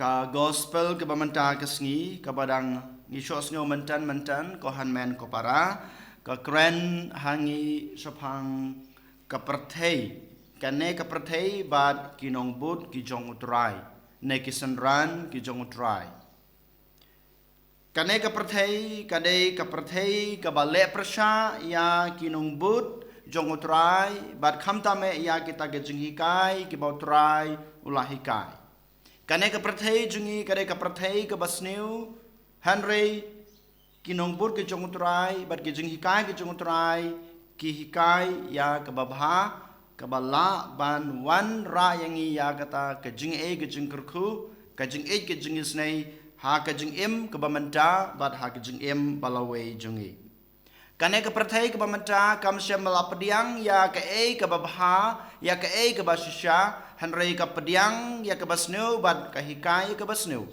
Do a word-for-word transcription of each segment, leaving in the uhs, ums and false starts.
Ka gospel kaba mynta ka sngi, kaba dang ngi shoh sngew myntan myntan, ko hynmen ko para, ka kren ha ngi shaphang ka pyrthei, kane ka pyrthei bad ki nongbud ki jong U Trai, ne ki synran ki jong U Trai. Kane ka pyrthei ka dei ka pyrthei kaba leh pyrshah ïa ki nongbud jong U Trai, bad khamtam eh ïa kita ki jinghikai kiba U Trai u la hikai. Kane ka pyrthei jong ngi ka dei ka pyrthei kaba sniew, hynrei ki nongbud ki jong U Trai bad ki jinghikai ki jong U Trai ki hikai ïa kaba bha, kaba lah ban wanrah ïa ngi ïa kata ka jingeh ka jingkyrkhu, ka jingeh ka jingisynei, ha ka jingim kaba mynta bad ha ka jingim ba lawei jong ngi. Kane ka pyrthei kaba mynta kam shym la pdiang ïa kaei kaba bha, ïa kaei kaba shisha, hynrei ka pdiang ïa kaba sniew bad ka hikai ïa kaba sniew.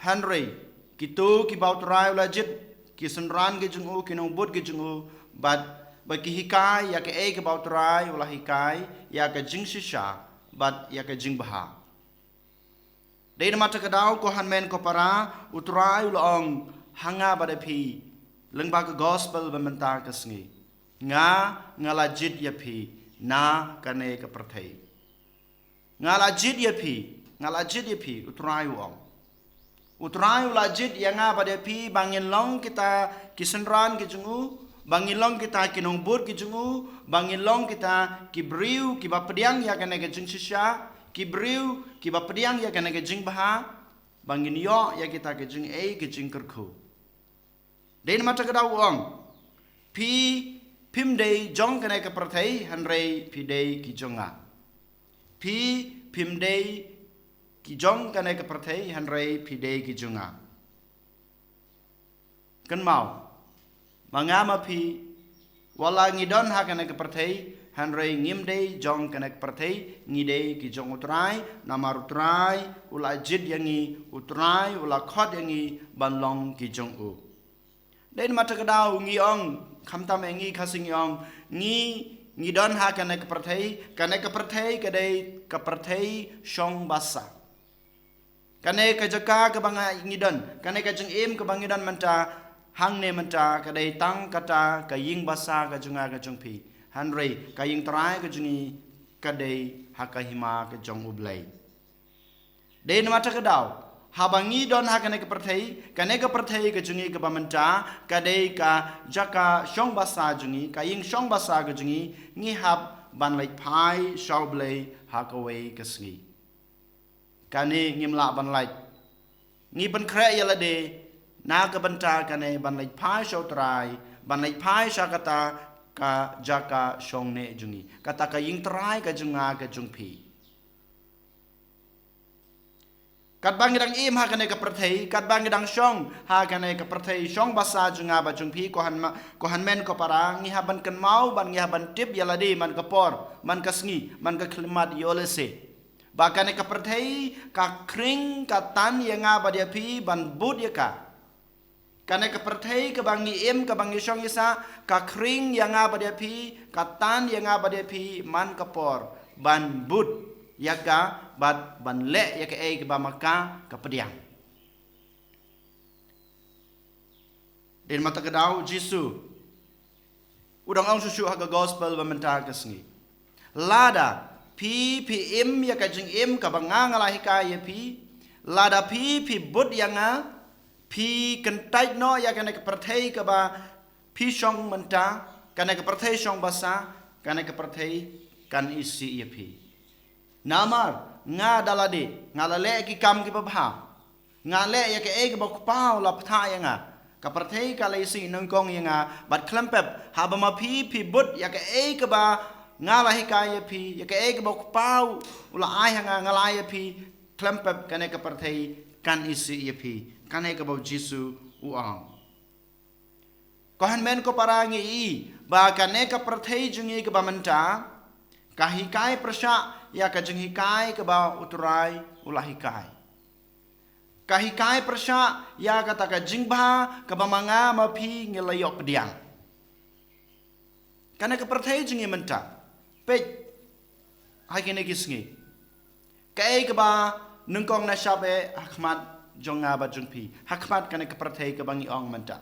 Hynrei kito kiba U Trai u la jied, ki synran ki jong u, ki nongbud ki jong u, bad ba ki hikai ïa kaei kaba U Trai u la hikai, ïa ka jingshisha bad ïa ka jingbha. Dei namar kata ka daw, ko hynmen ko para, U Trai u la ong ha nga bad ïa phi, lyngba ka gospel ba mynta ka sngi, nga, nga la jied ïa phi na kane ka pyrthei. Nga la jied ïa phi, nga la jied ïa phi, U Trai u ong. U Trai u la jied ïa nga bad ïa phi ba ngin long kita ki synran ki jong u, ba ngin long kita ki nongbud ki jong u, ba ngin long kita ki briew kiba pdiang ïa kane ka jingshisha, ki briew kiba pdiang ïa kane ka jingbha, ba ngin ïoh ïa kita ki jingeh ki jingkyrkhu. Dei namar kata ka daw u ong, phi phim dei jong kane ka pyrthei, hynrei phi dei ki jong nga. Phi phim dei ki jong kane ka pyrthei, hynrei phi dei ki jong nga. Kynmaw, ma nga ma phi, wat la ngi don ha kane ka pyrthei, hynrei ngim dei jong kane ka pyrthei, ngi dei ki jong U Trai, namar U Trai u la jied ïa ngi, U Trai u la khot ïa ngi ban long ki jong u. Dei namar kata ka daw ngi ong, khamtam eh ngi Khasi ngi ong, ngi, ngi don ha kane ka pyrthei, kane ka pyrthei ka dei ka pyrthei shong basa. Kane ka jaka kaba nga ngi don, kane ka jingim kaba ngi don mynta, hangne mynta, ka dei tang kata ka ïing basa ka jong nga ka jong phi. Hynrei ka ïing trai ka jong ngi ka dei ha ka hima ka jong U Blei. Dei namar kata ka daw, haba ngi don ha kane ka pyrthei, kane ka pyrthei ka jong ngi kaba mynta, ka dei ka jaka shong basa jong ngi, ka ïing shong basa ka jong ngi, ngi hap ban leit phai sha U Blei ha kawei ka sngi. Kane ngim lah ban lait. Ngi pynkhreh ïa lade na ka bynta kane ban leit phai sha U Trai, ban leit phai sha kata ka jaka shong neh jong ngi, kata ka ïing trai ka jong nga ka jong phi. Katba ngi dang im ha kane ka pyrthei, katba ngi dang shong ha kane ka pyrthei shong basa jong nga bad jong phi, ko hynma-, ko hynmen ko para, ngi hap ban kynmaw, ban ngi hap ban tip ïa lade man ka por, man ka sngi, man ka khyllipmat ïoh lehse. Ba kane ka pyrthei ka khring ka tan ïa nga bad ïa phi ban bud ïa ka. Kane ka pyrthei kaba ngi im, kaba ngi shong ngi sah, ka khring ïa nga bad ïa phi, ka tan ïa nga bad ïa phi man ka por ban bud ïa ka bad ban leh ïa kaei kaba ma ka ka pdiang. Dei namar kata ka daw Jisu u dang ong shuh shuh ha ka gospel ba mynta ka sngi, lada phi, phi im ïa ka jingim kaba nga nga la hikai ïa phi, lada phi, phi bud ïa nga, phi kyntait noh ïa kane ka pyrthei kaba phi shong mynta, kane ka pyrthei shong basa, kane ka pyrthei kan isih ïa phi. Namar nga da lade nga la leh ki kam kiba bha, nga leh ïa kaei kaba U Kpa u la pynthah ïa nga. Ka pyrthei ka la isih nyngkong ïa nga, bad khlem pep, haba ma phi, phi bud ïa kaei kaba nga la hikai ïa phi, ïa kaei kaba U Kpa u la ai ha nga, nga la ai ïa phi, khlem pep kane ka pyrthei kan isih ïa phi. Kane kaba u Jisu u ong. Ko hynmen ko para, ngi i ba kane ka pyrthei jong ngi kaba mynta ka hikai pyrshah ïa ka jinghikai kaba U Trai u la hikai. Ka hikai pyrshah ïa kata ka jingbha kaba ma nga ma phi ngi la ïoh pdiang. Kane ka pyrthei jong ngi mynta, peit ha kine ki sngi, kaei kaba Nyngkong na shap eh ha khmat jong nga bad jong phi, ha khmat kane ka pyrthei kaba ngi ong mynta.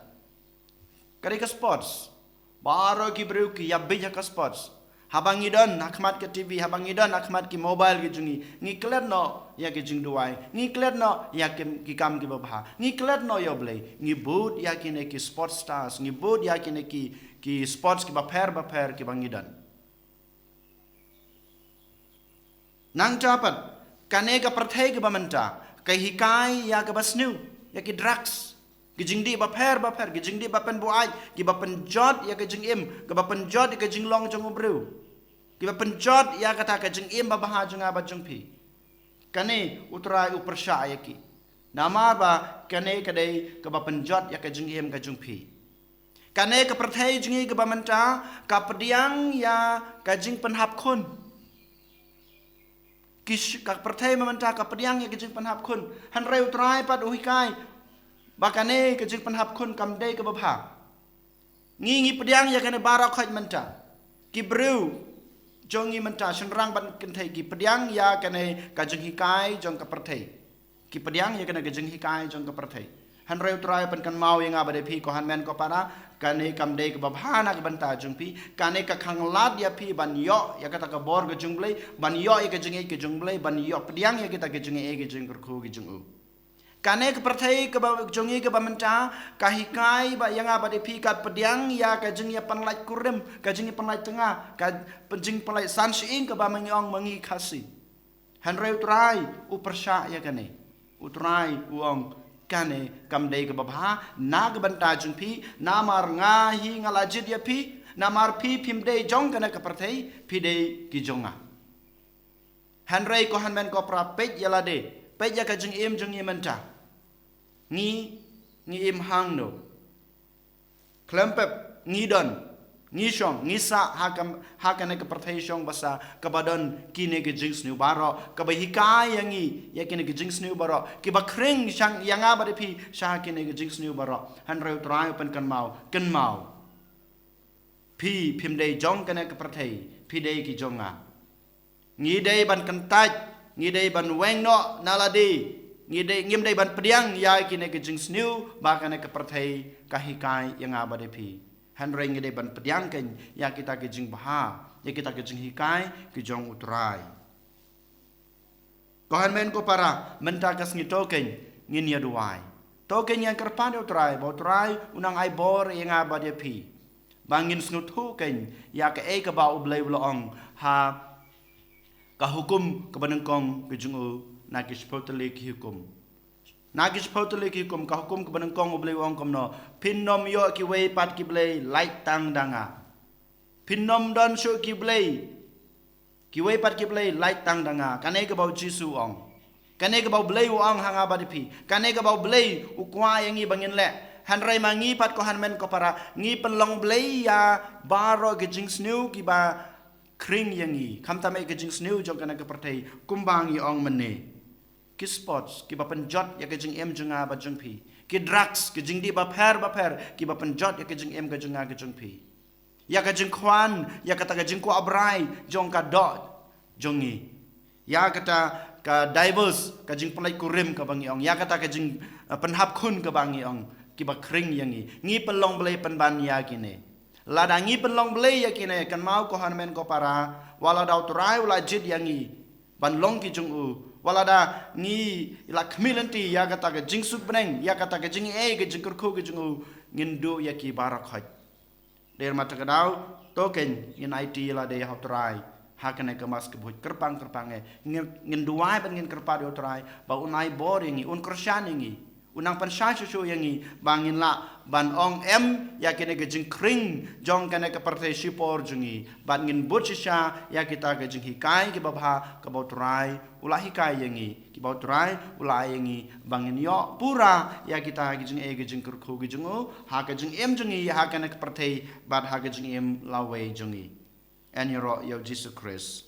Ka dei ka sports. Baroh ki briew ki ïa bit ha ka sports. Haba ngi don ha khmat ka T V, haba ngi don ha khmat ki mobile ki jong ngi, ngi klet noh ïa ki jingduwai, ngi klet noh ïa ki, ki kam kiba bha, ngi klet noh ïa U Blei, ngi bud ïa kine ki sports stars, ngi bud ïa kine ki, ki sports kiba pher ba pher kiba ngi don. Nangta pat, kane ka pyrthei kaba mynta ka hikai ïa kaba sniew, ïa ki drugs, ki jingdih ba pher ba pher, ki jingdih ba pynbuaid, kiba pynjot ïa ka jingim, kaba pynjot ïa ka jinglong jong u briew, kiba pynjot ïa kata ka jingim ba bha jong nga bad jong phi. Kane U Trai u pyrshah ïa ki. Namar ba kane ka dei kaba pynjot ïa ka jingim ka jong phi. Kane ka pyrthei jong ngi kaba mynta ka pdiang ïa ka jingpynhap khun. Ki sh-, ka pyrthei ba mynta ka pdiang ïa ka jingpynhap khun. Hynrei U Trai pat u hikai ba kane ka jingpynhap khun kam dei kaba bha. Ngi, ngi pdiang ïa kane baroh khoit mynta. Ki briew jong ngi mynta, shynrang bad kynthei, ki pdiang ïa kane ka jinghikai jong ka pyrthei. Ki pdiang ïa kane ka jinghikai jong ka pyrthei. Hynrei U Trai u pynkynmaw ïa nga bad ïa phi, ko hynmen ko para, kane kam dei kaba bha na ka bynta jong phi, kane ka khanglad ïa phi ban ïoh ïa kata ka bor ka jong U Blei, ban ïoh ïa ka jingïeit ka jong U Blei, ban ïoh pdiang ïa kita ka jingïeit ka jingkyrkhu ka jong u. Kane ka pyrthei kaba jong ngi kaba mynta ka hikai ba ïa nga bad ïa phi, ka pdiang ïa ka jingïapynlait kurim, ka jingïapynlait tnga, ka jingpynlait san shyieng kaba ma ngi ong ma ngi Khasi. Hynrei U Trai u pyrshah ïa kane. U Trai u ong kane kam dei kaba bha na ka bynta jong phi, namar nga hi nga la jied ïa phi, namar phi phim dei jong kane ka pyrthei, phi dei ki jong nga. Hynrei ko hynmen ko para, peit ïa lade, peit ïa ka jingim jong ngi mynta. Ngi, ngi im hangno? Khlem pep, ngi don, ngi shong, ngi sah ha kam, ha kane ka pyrthei shong basa, kaba don kine ki jingsniew baroh, kaba hikai ïa ngi ïa kine ki jingsniew baroh, kiba khring shang ïa nga bad ïa phi sha kine ki jingsniew baroh. Hynrei U Trai u pynkynmaw, kynmaw. Phi phim dei jong kane ka pyrthei, phi dei ki jong nga. Ngi dei ban kyntait, ngi dei ban weng noh na lade, ngi dei, ngim dei ban pdiang ïa kine ki jingsniew ba kane ka pyrthei ka hikai ïa nga bad ïa phi. Hynrei ngi dei ban pdiang kein ïa kita ki jingbha, ïa kita ki jinghikai ki jong U Trai. Ko hynmen ko para, mynta ka sngi to kein ngin ïa duwai. To kein ngin kyrpad ïa U Trai, ba U Trai un nang ai bor ïa nga bad ïa phi. Ba ngin sngewthuh kein ïa kaei kaba U Blei u la ong ha ka hukum kaba nyngkong ka jong u na ki shiphew tylli ki hukum. Na ki shiphew tylli ki hukum, ka hukum kaba nyngkong U Blei u ong kumno: Phin ym ïoh kiwei pat ki blei lait tang da nga. Phin ym don shuh ki blei, kiwei pat ki blei lait tang da nga. Kane kaba U Jisu u ong. Kane kaba U Blei u ong ha nga bad ïa phi. Kane kaba U Blei u kwah ïa ngi ba ngin leh. Hynrei ma ngi pat ko hynmen ko para, ngi pynlong blei ïa baroh ki jingsniew kiba khring ïa ngi. Khamtam eh ki jingsniew jong kane ka pyrthei, kumba ngi ong mynne. Ki sports kiba pynjot ïa ka jingim jong nga bad jong phi. Ki drugs, ki jingdih bapher bapher kiba pynjot ïa ka jingim ka jong nga ka jong phi. Ïa ka jingkhwan, ïa kata ka jingkwah brai jong ka doh jong ngi. Ïa kata ka divorce, ka jingpynlait kurim kaba ngi ong. Ïa kata ka jing, eh, pynhap khun kaba ngi ong, kiba khring ïa ngi. Ngi pynlong blei pynban ïa kine. Lada ngi pynlong blei ïa kine, kynmaw ko hynmen ko para, wat lada U Trai u la jied ïa ngi ban long ki jong u, wat lada ngi la khmih lynti ïa kata ka jingsuk bneng, ïa kata ka jingaiei ka jingkyrkhu ka jong u, ngin duh ïa ki baroh khoit. Dei ma kata ka daw, to kein ngin aiti ïa lade ha U Trai ha kane ka Mass ka buit kyrpang kyrpang eh. Ngin, ngin duwai bad ngin kyrpad ïa U Trai ba un ai bor ïa ngi, un kyrshan ïa ngi, un nang pynshai shuh shuh ïa ngi ba ngin lah ban ong em ïa kane ka jingkhring jong kane ka pyrthei shipor jong ngi, bad ngin bud shisha ïa kita ka jinghikai kiba bha kaba U Trai u la hikai ïa ngi, kiba U Trai u la ai ïa ngi ba ngin ïoh pura ïa kita ki jingaiei ki jingkyrkhu ki jong u ha ka jingim jong ngi ha kane ka pyrthei bad ha ka jingim lawei jong ngi. Yn ïaroh ïa U Jisu Khrist.